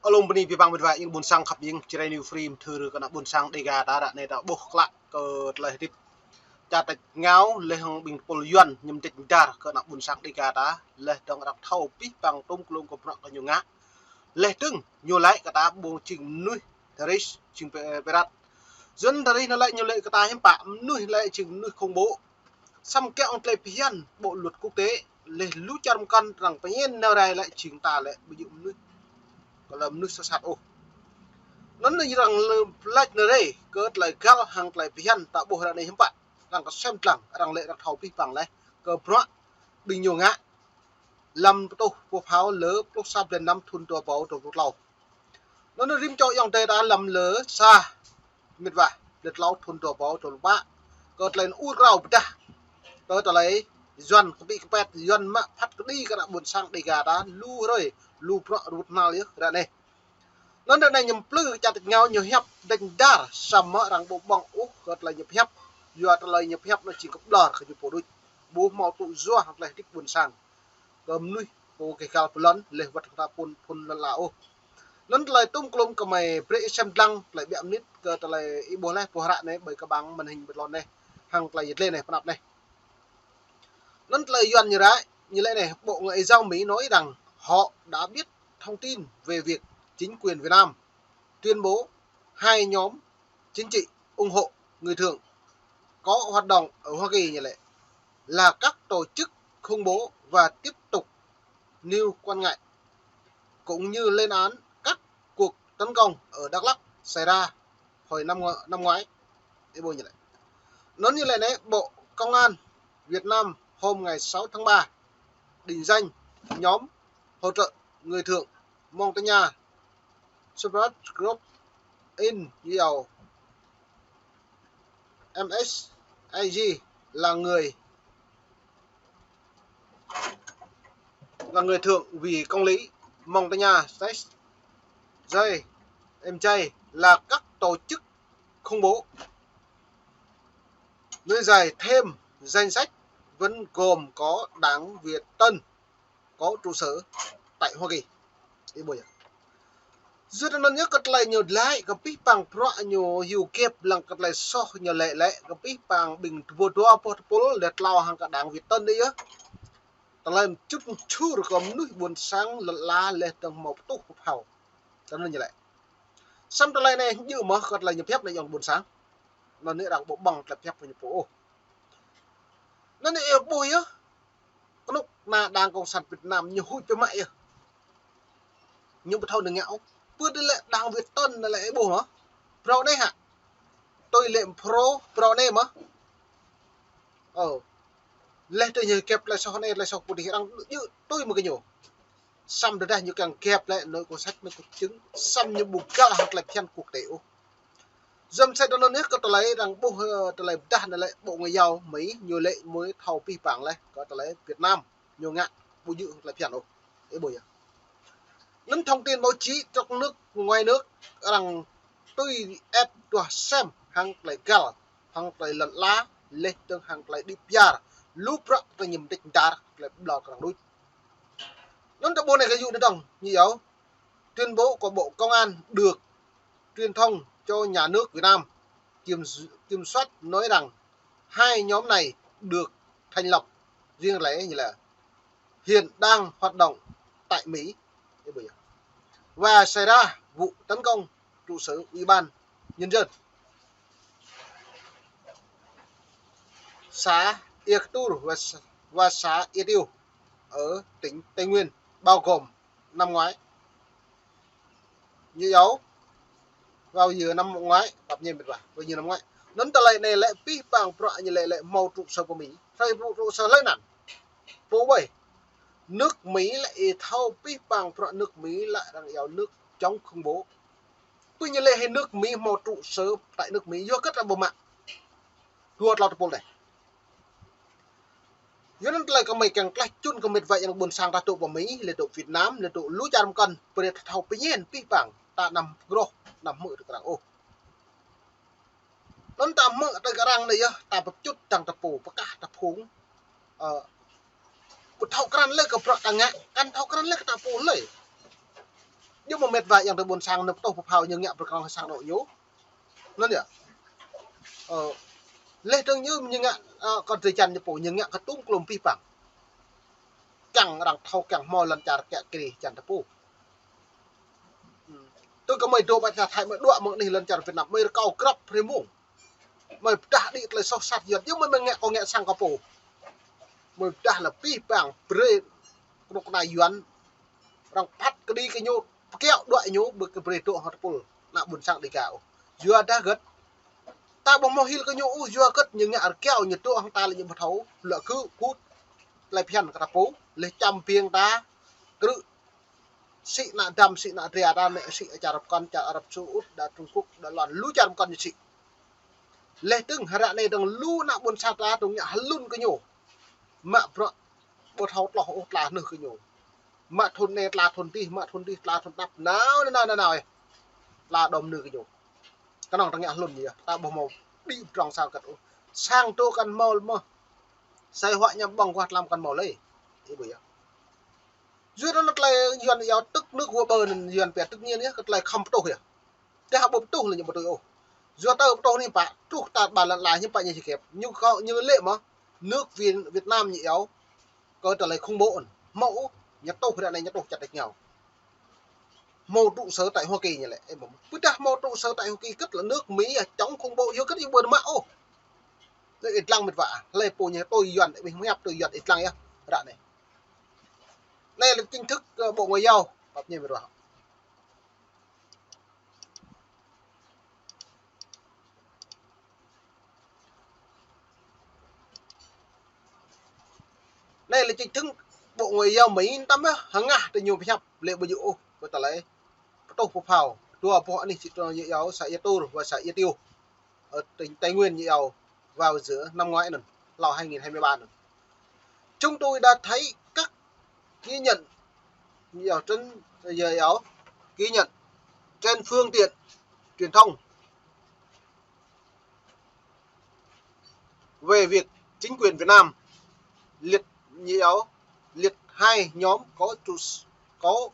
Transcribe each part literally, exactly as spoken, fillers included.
Alum bơni abih bang met wa ƀing ƀôn sang khăp ƀing Jrai New Free mơthưr kơ ană ƀôn sang Dega ta ră anai ta ƀuh klă kơ tơlơi hơdip čar tač rơngiao laih hăng ƀing tơpul Yuan ñu mơdêč mơdar kơ ană ƀôn sang Dega ta laih dơ̆ng arăng thâo abih bang tôm klôm kơ bruă kơ ñu ngă. Laih dơ̆ng ñu laĭ kơ ta ƀu jing mơnuih terrorist jing pê-, pê rat. Yuan terrorist ñu laĭ ñu laĭ kơ ta hiư̆m pă, mơnuih laĭ jing mơnuih khủng bố. Samơ̆ kiăng tơlơi phiăn bộ luật quốc tế, laih lu čar mơkăn arăng pơñen nao rai laĭ jing ta lĕ ƀu djơ̆ mơnuih. Kơ lĕ mơnuih sat sat ôh. Anŭn arăng lĕ laĭ nao rai kơ tơlơi găl hăng tơlơi phiăn ta ƀuh ră anai hiư̆m pă. Arăng kơsem lăng, arăng lĕ arăng thâo abih bang laih kơ bruă ƀing ñu ngă lăm pơtuh pơphao lơ pluh sa blan năm thun dua rơbâo dua pluh klâo. Anŭn rĭm čô ayŏng adơi ta lăm lơ sa met wa, lơ klâo thun dua rơbâo dua pluh pă. Kơ tơlơi ur krao pơdah kơ tơlơi Yuan kơpĭ kơpet, Yuan mă phat kơđi kơ ană ƀôn sang Dega ta lu hrơi, lu bruă rut nal yơh ră anai. Anŭn ră anai ñu plư čar tač rơngiao ñu hiăp đĕñ dar, samơ̆ arăng ƀu ƀơ̆ng ôh kơ tơlơi ñu hiăp. Yua tơlơi ñu hiăp anŭn jing kơ ƀlŏr kơ ñu pô đôč. Ƀu hmâo tŭ yua hăng tơlơi hơdip ƀôn sang kơ mơnuih pô kơ găl pơlŏn laih wơ̆t hăng ta phun phun lŏn ala ôh. Anŭn tơlơi tôm klôm kơmơi brơi sem lăng tơlơi ƀiă mơnit kơ tơlơi ih ƀuh laih ƀuh ră anai ƀơi kơƀang màn hình ƀơi lŏn anai hăng tơlơi yơh lĕ anai pơnăp anai. Anŭn tơlơi Yuan ñu laĭ, ñu laĭ anai, Bộ Ngoại giao Mỹ nói rằng họ đã biết thông tin về việc chính quyền Việt Nam tuyên bố hai nhóm chính trị ủng hộ người Thượng có hoạt động ở Hoa Kỳ, như lẽ là các tổ chức khủng bố, và tiếp tục nêu quan ngại cũng như lên án các cuộc tấn công ở Đắk Lắk xảy ra hồi năm ngo-, năm ngoái. Ih ƀuh ñu laĭ. Anŭn ñu laĭ anai, Bộ Công an Việt Nam hôm ngày sáu tháng ba định danh nhóm hỗ trợ người Thượng Montagnard Support Group in Yau M S I G là người là người Thượng vì công lý, Montagnard Test, J M J là các tổ chức khủng bố. Nối dài thêm danh sách vẫn gồm có Đảng Việt Tân có trụ sở tại Hoa Kỳ. Ih ƀuh yơh. Yua anŭn yơh kơ tơlơi ñu laĭ kơ abih bang bruă ñu hyu gĕp lăng kơ tơlơi soh ñu laĭ laĭ kơ abih bang ƀing dua dua boh tơpul lĕ tlâo hăng kơ Đảng Việt Tân đôč yơh. Tơlơi čŭt čur kơ mơnuih ƀôn sang lŏn ala laih dơ̆ng hmâo pơtuh pơphao. Tơlơi anŭn ñu laĭ. Samơ̆ tơlơi anai djơ̆ mơ̆ kơ tơlơi ñu pơhiăp anai ayŏng ƀôn sang. Anŭn anai arăng ƀu ƀơ̆ng tơlơi pơhiăp kơ ñu pô ôh. Anŭn anai ih ƀuh yơh. Kơnuk kơna Đảng Cộng sản Việt Nam ñu huĭ pơmă yơh. Ñu ƀu thâo nao ngă ôh. Pơ tơlơi Đảng Việt Tân anai lĕ ih ƀuh mơ̆. Phrâo anai hă. Tui lĕ phrâo, phrâo anai mơ̆. Ơ. Laih tơlơi ñu gĕp tơlơi soh anai, tơlơi soh pơđih arăng djơ̆ tui mơ̆ kơ ñu. Samơ̆ tơdah ñu kiăng gĕp lĕ nội cuốn sách, nội cuốn chứng, samơ̆ ñu ƀu găl hăng tơlơi phiăn quốc tế ôh. Yua mơsĕ tơlơi anŭn yơh kơ tơlơi arăng ƀuh, ơ, tơlơi pơdah anai lĕ Bộ Ngoại giao Mỹ ñu laĭ mơ̆ thâo abih bang laih kơ tơlơi Việt Nam ñu ngă ƀu djơ̆ hăng tơlơi phiăn ôh. Ih ƀuh yơh. Anŭn thông tin báo chí trong nước, ngoài nước arăng tui ĕp duah sem hăng tơlơi găl, hăng tơlơi lŏn ala, laih dơ̆ng hăng tơlơi đĭ piar, lu bruă tơlơi ñu mơdêč mơdar, tơlơi ƀlŏr kơ arăng đôč. Anŭn ta ƀuh anai kơ yŭ anai dơ̆ng, ñu yua tuyên bố của Bộ Công an được truyền thông cho nhà nước Việt Nam kiểm, kiểm soát nói rằng hai nhóm này được thành lập riêng lẻ như là hiện đang hoạt động tại Mỹ và xảy ra vụ tấn công trụ sở Ủy ban Nhân dân xã Ia Ktur và, và xã Ia Tiêu ở tỉnh Tây Nguyên, bao gồm năm ngoái. Ñu yua vào giữa năm ngoái, pap ñen met wa, vào giữa năm ngoái. Anŭn tơlơi anai lĕ abih bang bruă ñu laĭ lĕ hmâo trụ sở pơ Mỹ. Hrơi hmâo trụ sở hlơi anŭn. Pô ƀơi. Nước Mỹ lĕ ih thâo abih bang bruă nước Mỹ lĕ arăng yua nước chống khủng bố. Pơ ñu laĭ hĭ nước Mỹ hmâo trụ sở tại nước Mỹ, yua hơget arăng ƀu mă. Dua tlâo tơpul đeh. Yua anŭn tơlơi kơmơi kiăng tlaih čun kơ met wa ayŏng ƀôn sang ta dŏ pơ Mỹ, lĕ dŏ Việt Nam, lĕ dŏ lu čar mơkăn, brơi ta thâo pơñen abih bang, ta anăm groh, anăm hmư̆ tơ krang ôh. Anŭn ta hmư̆ tơ krang anai yơh, ta pơčŭt dăng ta pô, pơkah ta phung. Ơ, ƀu thâo krăn lĕ kơ bruă ta ngă, kăn thâo krăn lĕ kơ ta pô lơi. Ñu mơ̆ met wa yang tơ ƀôn sang nao pơtuh pơphao ñu ngă pơkrong sang anŏ ñu. Anŭn yơh. Ơ, leh dơ̆ng ñu, ñu ngă, ơ, kơ drơi jăn ñu pô ñu ngă kơ tum klum pih pang. Kiăng arăng thâo kiăng hmâo lŏn čar kiă kriê jăn tơ pô. Tui kơ mơi dŏ ƀơi čar Thái mơi đuaĭ mơ̆ng anih lŏn čar Việt Nam mơi rơkâo grăp hrơi mông. Mơi pơdah đĭ tơlơi soh sat Yuan, yua mơi, mơi ngă kơ ngă sang kơ pô. Mơi pơdah lĕ pih pang brơi kơnuk kơna Yuan. Arăng phat kơđi kơ ñu, pơkiaŏ đuaĭ ñu, ƀu kơ brơi dŏ hăng tơpul ană ƀôn sang Đêga ôh. Yua dah hơget. Ta ƀu hmâo hil kơ ñu ôh, yua hơget ñu ngă rơkiao ñu dŏ hăng ta lĕ ñu ƀu thâo, lŏ kơ kŭt tơlơi phiăn kơ ta pô, leh čăm biêng ta, krư̆ sĭ ană dăm, sĭ ană dra ta, mĕ sĭ čar pơkŏn, čar Arab Saudi, đa Trung Quốc, đa lŏn lu čar pơkŏn ñu sĭ. Leh dơ̆ng hră anai dơ̆ng lu ană ƀôn sang ta dơ̆ng ngă hlŭn kơ ñu. Mă bruă ƀu thâo tloh ôh tla hnưh kơ ñu. Mă thŭn anai tla thŭn dih, mă thŭn dih tla thŭn tăp, nao, nao, nao, nao, ơ. Tla đom nư kơ ñu. Kơnơ̆ng ta ngă hlŭn yơh, ta ƀu hmâo đĭ pơdrŏng sang kơt ôh. Sang dŏ kăn hmâo lĕ mơ̆. Sai huă ñăm ƀơ̆ng guah tlam kăn hmâo lĕ. Ih ƀuh yơh. Yua anŭn tơlơi Yuan iâu tức nước vua bờ anŭn Yuan pia tức nhiên yơh, kơ tơlơi khŏm pơtuh yơh. Tơdah ƀu pơtuh lĕ ñu ƀu tui ôh. Yua tơ pơtuh anai pă, truh ta ƀă lŏn ala hiư̆m pă ñu či kĕp. Ñu kơ, ñu lĕ mơ̆, nước Việt, Việt Nam ñu iâu kơ tơlơi khủng bố anŭn. Hmâo ôh, ñu tuh ră anai ñu tuh čăt đĕč ngao. Hmâo trụ sở tại Hoa Kỳ ñu lĕ. Ơ, mơ̆, pơdah hmâo trụ sở tại Hoa Kỳ kơt lĕ nước Mỹ, ơ, chống khủng bố, yua kơt yua ƀu mă ôh. Lĕ ih lăng met wa, hlơi pô ñu tui Yuan, ih hiăp tui Yuan ih lăng yơh, ră anai. Anai lĕ chính thức, ơ, Bộ Ngoại giao, pap ñu met wa. Anai lĕ chính thức Bộ Ngoại giao Mỹ tăm yơh, hơngah tơ ñu pơhiăp lĕ ƀu djơ̆ ôh, kơ tơlơi pơtuh pơphao, dua boh anih sĭ tơlơi ñu iâu xã Ia Tur wa xã Ia Tiêu. Ở tỉnh Tây Nguyên ñu iâu vào giữa năm ngoái anŭn, hlâo hai nghìn hai mươi ba anŭn. Chúng tôi đã thấy các ghi nhận, ñu iâu trên, ñu iâu ghi nhận trên phương tiện truyền thông về việc chính quyền Việt Nam liệt, ñu iâu liệt hai nhóm có trụ s-, có,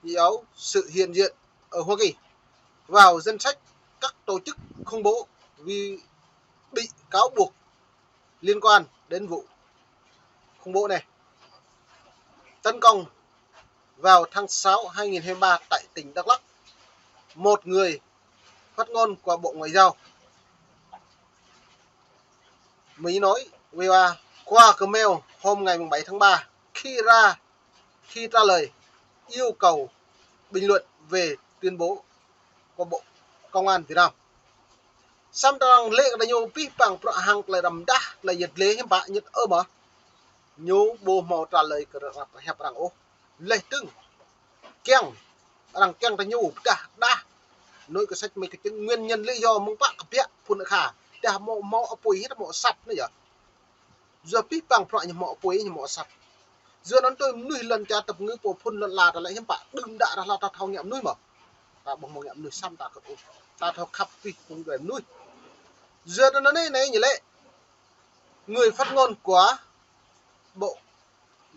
ñu iâu sự hiện diện ở Hoa Kỳ vào danh sách các tổ chức khủng bố vì bị cáo buộc liên quan đến vụ khủng bố này. Tấn công vào tháng sáu hai nghìn hai mươi ba tại tỉnh Đắk Lắk, một người phát ngôn của Bộ Ngoại giao Mỹ nói, VOA qua Gmail hôm ngày mùng bảy tháng ba khi ra, khi trả lời yêu cầu bình luận về tuyên bố của Bộ Công an Việt Nam. Samơ̆ tơdang lĕ kơ ñu pih pang prăk hăng tơlơi răm đah, tơlơi yet lĕ hiư̆m pă ñu ơ mơ̆. Ñu ƀu hmâo trả lời kơ ră hiăp arăng ôh. Leh dơ̆ng kiăng, arăng kiăng tơ ñu pơdah đah. Nói cái sách mê cái chứng nguyên nhân lý do mơ̆ng pă kơbiă phun akha. Dah hmâo, hmâo apui hĭ hmâo asăp anai yơh. Yua pih pang prăk ñu hmâo apui ñu hmâo asăp. Yua anŭn tui mơnuih lŏn čar tơpơngư pô phun lŏn ala ta lĕ hiư̆m pă đưm đă rah hlâo ta thâo ngă mơnuih mơ̆. Ta ƀu hmâo ngă mơnuih samơ̆ ta kơ ôh. Ta thâo khăp pih pung djuai mơnuih. Yua anŭn anai anai ñu lĕ người phát ngôn của Bộ,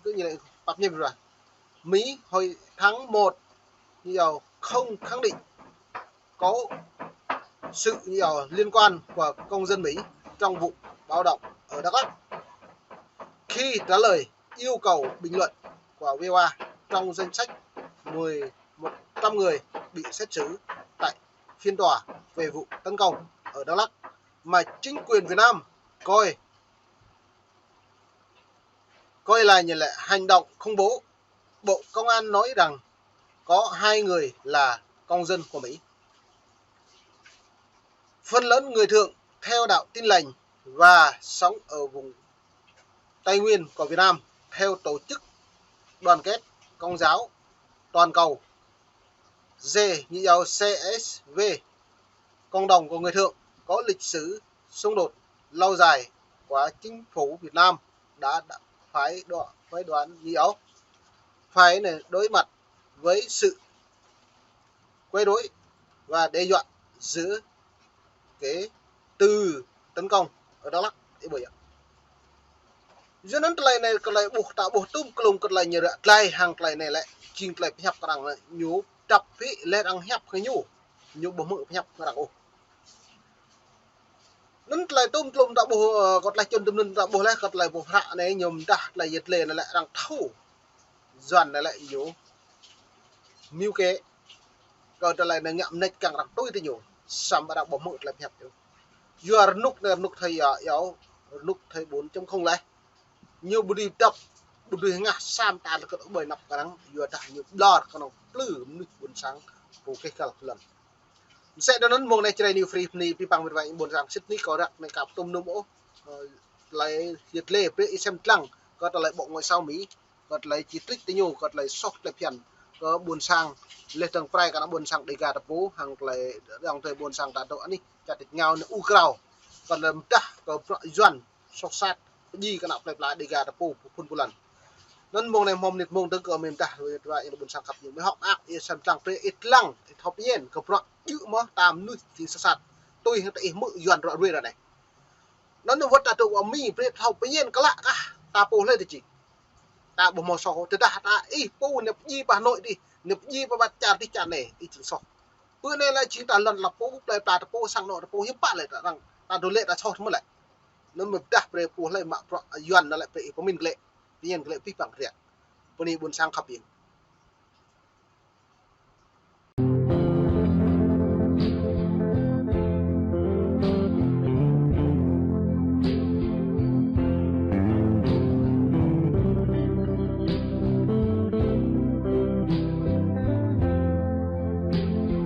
cứ như là pap ñu ƀuh. Mỹ hồi tháng một, ñu iâu không khẳng định có sự, ñu iâu liên quan của công dân Mỹ trong vụ bạo động ở Đắk Lắk. Khi trả lời yêu cầu bình luận của VOA trong danh sách mười, một trăm người bị xét xử tại phiên tòa về vụ tấn công ở Đắk Lắk mà chính quyền Việt Nam coi coi là như là hành động khủng bố. Bộ Công an nói rằng có hai người là công dân của Mỹ. Phần lớn người Thượng theo đạo Tin Lành và sống ở vùng Tây Nguyên của Việt Nam theo tổ chức Đoàn kết Công giáo toàn cầu, dễ như C S V, cộng đồng của người Thượng có lịch sử xung đột lâu dài của chính phủ Việt Nam đã, đã phải đo-, phải đoán nhiều, phải đối mặt với sự quấy rối và đe dọa giữa kẻ từ tấn công ở Đắk Lắk. Ih ƀuh yơh. Yua anŭn tơlơi anai kơ tơlơi ƀuh ta ƀuh tum klung kơ tơlơi ñu ră glai hăng tơlơi anai lĕ. jing tơlơi pơhiăp kơ arăng ñu dăp pĭ lĕ arăng hiăp kơ ñu. Ñu ƀu hmư̆ pơhiăp kơ arăng ôh. Anŭn tơlơi tŭm tlŭm ta ƀuh, ơ, kơ tơlơi čun tŭm anŭn ta ƀuh lĕ kơ tơlơi ƀuh hră anai ñu mơdah tơlơi yet lĕ anai lĕ arăng thâo. Yuan anai lĕ ñu. Mơ̆ng kơ kơ tơlơi anai ngă mơneč kăng arăng tui tơ ñu. Samơ̆ arăng ƀu hmư̆ tơlơi pơhiăp ñu. Yua rơnŭk anai rơnŭk thơi yă yâo, rơnŭk thơi bốn chấm không lĕ. Ñu ƀu dưi dăp, ƀu dưi hơngah sam ta lĕ kơ ƀơi anăp kơ arăng, yua dah ñu ƀlŏr kơ anŏ plư mơnuih ƀôn sang, pô keh kăl kơ lŏn. Mơsĕ đa anŭn mơ̆ng anai Jrai New Free bơni abih bang mĕt wa ƀôn sang sĭt nik kâo răk anai ka pơtŭm nŭm ôh, ơ, tơlơi yet lĕ brơi ih sem lăng, kơ tơlơi Bộ Ngoại giao Mi, kơ tơlơi či trích tơ ñu, kơ tơlơi soh tơlơi phiăn, kơ ƀôn sang, leh dơ̆ng prai kơ ană ƀôn sang Dega ta pô, hăng tơlơi dơ̆ng tơlơi ƀôn sang ta dŏ anih, čar tač rơngiao anai ur krao, kơ tơlơi mơdah, kơ bruă Yuan, soh sat, pơdjai kơ ană plơi pla Dega ta pô, phun pô lăn. Anŭn mơ̆ng anai hmâo mơnit mơ̆ng dơ̆ng kơ mĕt wa ƀôn sang khăp ñu. Mơ̆ hŏk mơak, ih sem lăng brơi ih lăng, ih thâo pơmĭn, kơ bruă djơ̆ mơ̆ ta mơnuih jing soh sat. Tui hăng ta ih hmư̆ Yuan ră ruai ră anai. Anŭn wơ̆t ta dŏ ƀơi Mi brơi thâo pơmĭn kơ lă kah ta pô hlơi tơ jing. Ta ƀu hmâo soh, tơdah ta ih pô anai pơdjai pơ Hà Nội dih, anai pơdjai pơ ƀăt čar dih čar anai, ih jing soh. Pơ anai lĕ jing ta lŏn ta pô, plơi pla ta pô, sang anŏ ta pô, hiư̆m pă lĕ ta arăng, ta dŏ lĕ ta soh mơ̆ lĕ. Anŭn mơ̆ dah brơi pô hlơi mă bruă Yuan anai lĕ brơi ih pơmĭn glaĭ, pơmĭn glaĭ abih bang ră. Bơni ƀôn sang khăp yơ̆ng.